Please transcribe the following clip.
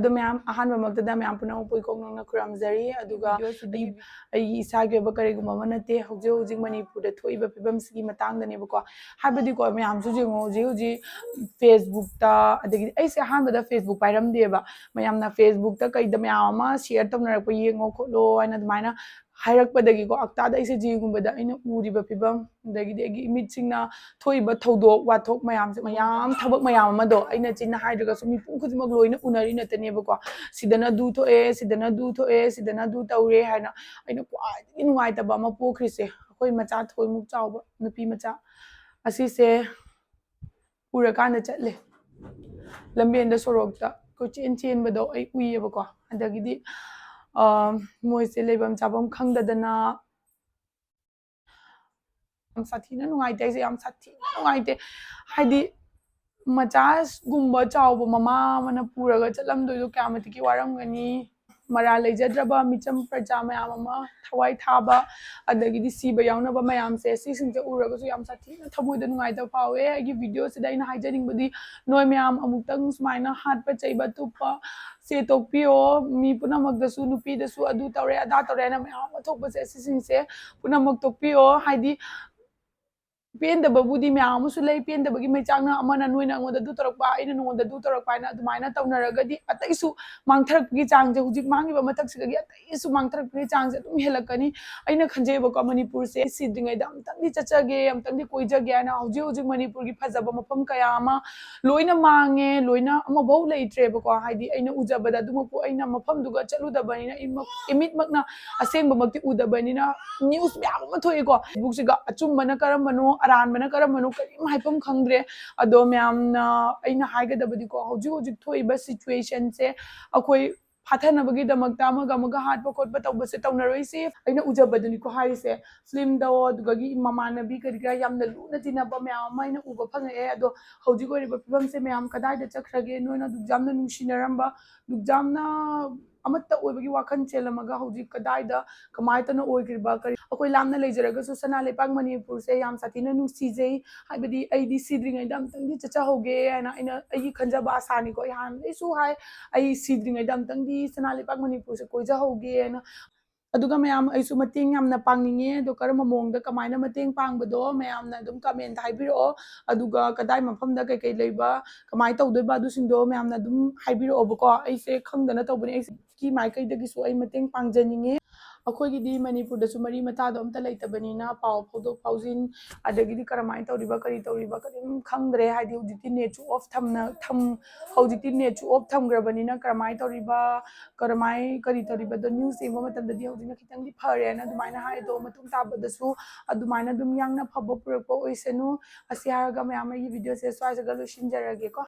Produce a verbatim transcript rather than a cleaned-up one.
ꯑꯗꯣ ꯃꯌꯥꯝ, ꯑꯍꯥꯟꯕꯃꯛꯇꯗ ꯃꯌꯥꯝ ꯄꯨꯝꯅꯃꯛꯄꯨ ꯏꯀꯣꯛ ꯅꯧꯅ ꯈꯨꯔꯨꯝꯖꯔꯤ꯫ ꯑꯗꯨꯒ video ꯁꯤꯗꯤ ꯑꯩ, ꯑꯩꯒꯤ ꯏꯁꯥꯒꯤ ꯑꯣꯏꯕ ꯀꯔꯤꯒꯨꯝꯕ ꯑꯃ ꯅꯠꯇꯦ꯫ ꯍꯧꯖꯤꯛ ꯍꯧꯖꯤꯛ ꯃꯅꯤꯄꯨꯔꯗ ꯊꯣꯛꯏꯕ ꯐꯤꯕꯝꯁꯤꯒꯤ ꯃꯇꯥꯡꯗꯅꯦꯕꯀꯣ꯫ ꯍꯥꯏꯕꯗꯤꯀꯣ, ꯃꯌꯥꯝꯁꯨ ꯌꯦꯡꯉꯣ, ꯍꯧꯖꯤꯛ ꯍꯧꯖꯤꯛ Facebookꯇ, ꯑꯗꯒꯤꯗꯤ ꯑꯩꯁꯦ ꯑꯍꯥꯟꯕꯗ Facebook ꯄꯥꯏꯔꯝꯗꯦꯕ꯫ ꯃꯌꯥꯝꯅ Facebookꯇ ꯀꯩꯗ ꯃꯌꯥꯝ ꯑꯃ share ꯇꯧꯅꯔꯛꯄ ꯌꯦꯡꯉꯣ ꯈꯣꯠꯂꯣ ꯍꯥꯏꯅ ꯑꯗꯨꯃꯥꯏꯅ ꯍꯥꯏꯔꯛꯄꯗꯒꯤꯀꯣ, ꯑꯛꯇꯥꯗ ꯑꯩꯁꯦ ꯌꯦꯡꯉꯨꯕꯗ ꯑꯩꯅ ꯎꯔꯤꯕ ꯐꯤꯕꯝ, ꯑꯗꯒꯤꯗꯤ ꯑꯩꯒꯤ ꯏꯃꯤꯠꯁꯤꯡꯅ ꯊꯣꯛꯏꯕ ꯊꯧꯗꯣꯛ ꯋꯥꯊꯣꯛ ꯃꯌꯥꯝꯁꯦ, ꯃꯌꯥꯝ, ꯊꯕꯛ ꯃꯌꯥꯝ ꯑꯃꯗꯣ ꯑꯩꯅ ꯆꯤꯟꯅ ꯍꯥꯏꯗ꯭ꯔꯒꯁꯨ ꯃꯤꯄꯨꯝ ꯈꯨꯗꯤꯡꯃꯛ ꯂꯣꯏꯅ ꯎꯅꯔꯤ ꯉꯥꯛꯇꯅꯦꯕꯀꯣ꯫ ꯁꯤꯗꯅ ꯑꯗꯨ ꯊꯣꯛꯑꯦ, ꯁꯤꯗꯅ ꯑꯗꯨ ꯊꯣꯛꯑꯦ, ꯁꯤꯗꯅ ꯑꯗꯨ ꯇꯧꯔꯦ ꯍꯥꯏꯅ꯫ ꯑꯩꯅ ꯈ꯭ꯋꯥꯏꯗꯒꯤ ꯅꯨꯡꯉꯥꯏꯇꯕ ꯑꯃ ꯄꯣꯛꯈ꯭ꯔꯤꯁꯦ, ꯑꯩꯈꯣꯏ ꯃꯆꯥ ꯊꯣꯏꯃꯨꯛ ꯆꯥꯎꯕ ꯅꯨꯄꯤ ꯃꯆꯥ ꯑꯁꯤꯁꯦ ꯎꯔꯀꯥꯟꯗ ꯆꯠꯂꯦ꯫ ꯂꯝꯕꯦꯟꯗ, ꯁꯣꯔꯣꯛꯇ ꯀꯣꯏꯆꯦꯟ ꯆꯦꯟꯕꯗꯣ ꯑꯩ ꯎꯏꯌꯦꯕꯀꯣ꯫ ꯑꯗꯒꯤꯗꯤ, ꯑ, ꯃꯣꯏꯁꯦ ꯂꯩꯐꯝ ꯆꯥꯐꯝ ꯈꯪꯗꯗꯅ ꯌꯥꯝ ꯁꯥꯊꯤꯅ ꯅꯨꯡꯉꯥꯏꯇꯦ꯫ ꯑꯩꯁꯦ ꯌꯥꯝ ꯁꯥꯊꯤꯅ ꯅꯨꯡꯉꯥꯏꯇꯦ꯫ ꯍꯥꯏꯗꯤ, ꯃꯆꯥꯒꯨꯝꯕ ꯆꯥꯎꯕ ꯃꯃꯥ ꯑꯃꯅ ꯄꯨꯔꯒ ꯆꯠꯂꯝꯗꯣꯏꯗꯣ ꯀꯌꯥ ꯃꯇꯤꯛꯀꯤ ꯋꯥꯔꯝꯒꯅꯤ꯫ ꯃꯔꯥꯜ ꯂꯩꯖꯗ꯭ꯔꯕ ꯃꯤꯆꯝ ꯄ꯭ꯔꯖꯥ ꯃꯌꯥꯝ ꯑꯃ ꯊꯋꯥꯏ ꯊꯥꯕ, ꯑꯗꯒꯤꯗꯤ ꯁꯤꯕ ꯌꯥꯎꯅꯕ ꯃꯌꯥꯝꯁꯦ, ꯁꯤꯁꯤꯡꯁꯦ ꯎꯔꯒꯁꯨ ꯌꯥꯝ ꯁꯥꯊꯤꯅ ꯊꯃꯣꯏꯗ ꯅꯨꯡꯉꯥꯏꯇꯕ ꯐꯥꯎꯋꯦ꯫ ꯑꯩꯒꯤ videoꯁꯤꯗ ꯑꯩꯅ ꯍꯥꯏꯖꯅꯤꯡꯕꯗꯤ, ꯅꯣꯏ ꯃꯌꯥꯝ ꯑꯃꯨꯛꯇꯪ ꯁꯨꯃꯥꯏꯅ ꯍꯥꯠꯄ ꯆꯩꯕ ꯇꯨꯞꯄ ꯁꯦ ꯇꯣꯛꯄꯤꯌꯣ꯫ ꯃꯤ ꯄꯨꯝꯅꯃꯛꯇꯁꯨ, ꯅꯨꯄꯤꯗꯁꯨ ꯑꯗꯨ ꯇꯧꯔꯦ, ꯑꯗꯥ ꯇꯧꯔꯦ ꯍꯥꯏꯅ ꯃꯌꯥꯝ ꯑꯃ ꯊꯣꯛꯄꯁꯦ, ꯁꯤꯁꯤꯡꯁꯦ ꯄꯨꯝꯅꯃꯛ ꯇꯣꯛꯄꯤꯌꯣ꯫ ꯍꯥꯏꯗꯤ, ꯄꯦꯟꯗꯕꯕꯨꯗꯤ ꯃꯌꯥꯝ ꯑꯃꯁꯨ ꯂꯩ꯫ ꯄꯦꯟꯗꯕꯒꯤ ꯃꯩꯆꯥꯛꯅ ꯑꯃꯅ ꯅꯣꯏꯅ ꯑꯩꯉꯣꯟꯗ ꯑꯗꯨ ꯇꯧꯔꯛꯄ, ꯑꯩꯅ ꯅꯉꯣꯟꯗ ꯑꯗꯨ ꯇꯧꯔꯛꯄ ꯍꯥꯏꯅ ꯑꯗꯨꯃꯥꯏꯅ ꯇꯧꯅꯔꯒꯗꯤ ꯑꯇꯩꯁꯨ ꯃꯥꯡꯊꯔꯛꯄꯒꯤ ꯆꯥꯡꯁꯦ, ꯍꯧꯖꯤꯛ ꯃꯥꯡꯉꯤꯕ ꯃꯊꯛꯁꯤꯗꯒꯤ ꯑꯇꯩꯁꯨ ꯃꯥꯡꯊꯔꯛꯄꯒꯤ ꯆꯥꯡꯁꯦ ꯑꯗꯨꯝ ꯍꯦꯜꯂꯛꯀꯅꯤ꯫ ꯑꯩꯅ ꯈꯟꯖꯩꯕꯀꯣ, ꯃꯅꯤꯄꯨꯔꯁꯦ ꯁꯤꯗ꯭ꯔꯤꯉꯩꯗ ꯑꯃꯨꯛꯇꯪꯗꯤ ꯆꯠꯆꯒꯦ, ꯑꯃꯨꯛꯇꯪꯗꯤ ꯀꯣꯏꯖꯒꯦ ꯍꯥꯏꯅ ꯍꯧꯖꯤꯛ ꯍꯧꯖꯤꯛ ꯃꯅꯤꯄꯨꯔꯒꯤ ꯐꯖꯕ ꯃꯐꯝ ꯀꯌꯥ ꯑꯃ ꯂꯣꯏꯅ ꯃꯥꯡꯉꯦ, ꯂꯣꯏꯅ ꯑꯃꯐꯧ ꯂꯩꯇ꯭ꯔꯦꯕꯀꯣ꯫ ꯍꯥꯏꯗꯤ, ꯑꯩꯅ ꯎꯖꯕꯗ ꯑꯗꯨꯃꯛꯄꯨ, ꯑꯩꯅ ꯃꯐꯝꯗꯨꯒ ꯆꯠꯂꯨꯗꯕꯅꯤꯅ, ꯏꯃꯛ-, ꯏꯃꯤꯠꯃꯛꯅ ꯑꯁꯦꯡꯕꯃꯛꯇꯤ ꯎꯗꯕꯅꯤꯅ꯫ News ꯃꯌꯥꯝ ꯑꯃ ꯊꯣꯛꯏꯀꯣ, Facebookꯁꯤꯒ ꯑꯆꯨꯝꯕꯅ ꯀꯔꯝꯕꯅꯣ, ꯑꯔꯥꯟꯕꯅ ꯀꯔꯝꯕꯅꯣ, ꯀꯔꯤꯝ ꯍꯥꯏꯐꯝ ꯈꯪꯗ꯭ꯔꯦ꯫ ꯑꯗꯣ ꯃꯌꯥꯝꯅ, ꯑꯩꯅ ꯍꯥꯏꯒꯗꯕꯗꯤꯀꯣ, ꯍꯧꯖꯤꯛ ꯍꯧꯖꯤꯛ ꯊꯣꯛꯏꯕ situationꯁꯦ ꯑꯩꯈꯣꯏ ꯐꯥꯊꯅꯕꯒꯤꯗꯃꯛꯇ ꯑꯃꯒ ꯑꯃꯒ ꯍꯥꯠꯄ ꯈꯣꯠꯄ ꯇꯧꯕꯁꯦ ꯇꯧꯅꯔꯣꯏꯁꯦ꯫ ꯑꯩꯅ ꯎꯖꯕꯗꯨꯅꯤꯀꯣ ꯍꯥꯏꯔꯤꯁꯦ, filmꯗ ꯑꯗꯨꯗꯒꯤ ꯃꯃꯥꯟꯅꯕꯤ ꯀꯔꯤ ꯀꯔꯥ ꯌꯥꯝꯅ ꯂꯨꯅ ꯇꯤꯟꯅꯕ ꯃꯌꯥꯝ ꯑꯃ ꯑꯩꯅ ꯎꯕ ꯐꯪꯉꯛꯑꯦ꯫ ꯑꯗꯣ ꯍꯧꯖꯤꯛ ꯑꯣꯏꯔꯤꯕ ꯐꯤꯕꯝꯁꯦ ꯃꯌꯥꯝ ꯀꯗꯥꯏꯗ ꯆꯠꯈ꯭ꯔꯒꯦ? ꯅꯣꯏꯅ ꯑꯗꯨꯛ ꯌꯥꯝꯅ ꯅꯨꯡꯁꯤꯅꯔꯝꯕ, ꯑꯗꯨꯛ ꯌꯥꯝꯅ ꯑꯃꯠꯇ ꯑꯣꯏꯕꯒꯤ ꯋꯥꯈꯜ ꯆꯦꯜꯂꯝꯃꯒ ꯍꯧꯖꯤꯛ ꯀꯗꯥꯏꯗ, ꯀꯃꯥꯏꯅ ꯇꯧꯅ ꯑꯣꯏꯈ꯭ꯔꯤꯕ? ꯀꯔꯤ, ꯑꯩꯈꯣꯏ ꯂꯥꯞꯅ ꯂꯩꯖꯔꯒꯁꯨ ꯁꯅꯥ ꯂꯩꯄꯥꯛ ꯃꯅꯤꯄꯨꯔꯁꯦ ꯌꯥꯝ ꯁꯥꯊꯤꯅ ꯅꯨꯡꯁꯤꯖꯩ꯫ ꯍꯥꯏꯕꯗꯤ ꯑꯩꯗꯤ ꯁꯤꯗ꯭ꯔꯤꯉꯩꯗ ꯑꯃꯨꯛꯇꯪꯗꯤ ꯆꯠꯆꯍꯧꯒꯦ ꯍꯥꯏꯅ ꯑꯩꯅ, ꯑꯩꯒꯤ ꯈꯟꯖꯕ ꯑꯁꯥꯅꯤꯀꯣ꯫ ꯑꯩ ꯍꯥꯟꯅꯗꯩꯁꯨ ꯍꯥꯏ, ꯑꯩ ꯁꯤꯗ꯭ꯔꯤꯉꯩꯗ ꯑꯃꯨꯛꯇꯪꯗꯤ ꯁꯅꯥ ꯂꯩꯄꯥꯛ ꯃꯅꯤꯄꯨꯔꯁꯦ ꯀꯣꯏꯖꯍꯧꯒꯦ ꯍꯥꯏꯅ꯫ ꯑꯗꯨꯒ ꯃꯌꯥꯝ, ꯑꯩꯁꯨ ꯃꯇꯦꯡ ꯌꯥꯝꯅ ꯄꯥꯡꯅꯤꯡꯉꯦ꯫ ꯑꯗꯣ ꯀꯔꯝꯕ ꯃꯑꯣꯡꯗ ꯀꯃꯥꯏꯅ ꯃꯇꯦꯡ ꯄꯥꯡꯕꯗꯣ ꯃꯌꯥꯝꯅ ꯑꯗꯨꯝ comment ꯍꯥꯏꯕꯤꯔꯛꯑꯣ꯫ ꯑꯗꯨꯒ ꯀꯗꯥꯏ ꯃꯐꯝꯗ ꯀꯩꯀꯩ ꯂꯩꯕ, ꯀꯃꯥꯏꯅ ꯇꯧꯗꯣꯏꯕ, ꯑꯗꯨꯁꯤꯡꯗꯣ ꯃꯌꯥꯝꯅ ꯑꯗꯨꯝ ꯍꯥꯏꯕꯤꯔꯛꯑꯣꯕꯀꯣ꯫ ꯑꯩꯁꯦ ꯈꯪꯗꯅ ꯇꯧꯕꯅꯦ, ꯑꯩꯒꯤ ꯃꯥꯏꯀꯩꯗꯒꯤꯁꯨ ꯑꯩ ꯃꯇꯦꯡ ꯄꯥꯡꯖꯅꯤꯡꯉꯦ꯫ ꯑꯩꯈꯣꯏꯒꯤꯗꯤ ꯃꯅꯤꯄꯨꯔꯗꯁꯨ ꯃꯔꯤ ꯃꯇꯥꯗꯣ ꯑꯝꯇ ꯂꯩꯇꯕꯅꯤꯅ ꯄꯥꯎ ꯐꯥꯎꯗꯣꯛ ꯐꯥꯎꯖꯤꯟ, ꯑꯗꯒꯤꯗꯤ ꯀꯔꯝꯍꯥꯏꯅ ꯇꯧꯔꯤꯕ, ꯀꯔꯤ ꯇꯧꯔꯤꯕ, ꯀꯔꯤꯝ ꯈꯪꯗ꯭ꯔꯦ꯫ ꯍꯥꯏꯗꯤ ꯍꯧꯖꯤꯛꯇꯤ netꯁꯨ off ꯊꯝꯅ-, ꯊꯝ-, ꯍꯧꯖꯤꯛꯇꯤ netꯁꯨ off ꯊꯝꯈ꯭ꯔꯕꯅꯤꯅ ꯀꯔꯝꯍꯥꯏꯅ ꯇꯧꯔꯤꯕ, ꯀꯔꯝꯍꯥꯏ-, ꯀꯔꯤ ꯇꯧꯔꯤꯕꯗꯣ news ꯌꯦꯡꯕ ꯃꯇꯝꯗꯗꯤ ꯍꯧꯖꯤꯛꯅ ꯈꯤꯇꯪꯗꯤ ꯐꯔꯦꯅ ꯑꯗꯨꯃꯥꯏꯅ ꯍꯥꯏ꯫ ꯑꯗꯣ ꯃꯇꯨꯡ ꯇꯥꯕꯗꯁꯨ ꯑꯗꯨꯃꯥꯏꯅ ꯑꯗꯨꯝ ꯌꯥꯝꯅ ꯐꯕ ꯄꯨꯔꯛꯄ ꯑꯣꯏꯁꯅꯨ꯫ ꯑꯁꯤ ꯍꯥꯏꯔꯒ ꯃꯌꯥꯝ, ꯑꯩꯒꯤ videoꯁꯦ ꯁ꯭ꯋꯥꯏꯁꯤꯒ ꯂꯣꯏꯁꯤꯟꯖꯔꯒꯦꯀꯣ꯫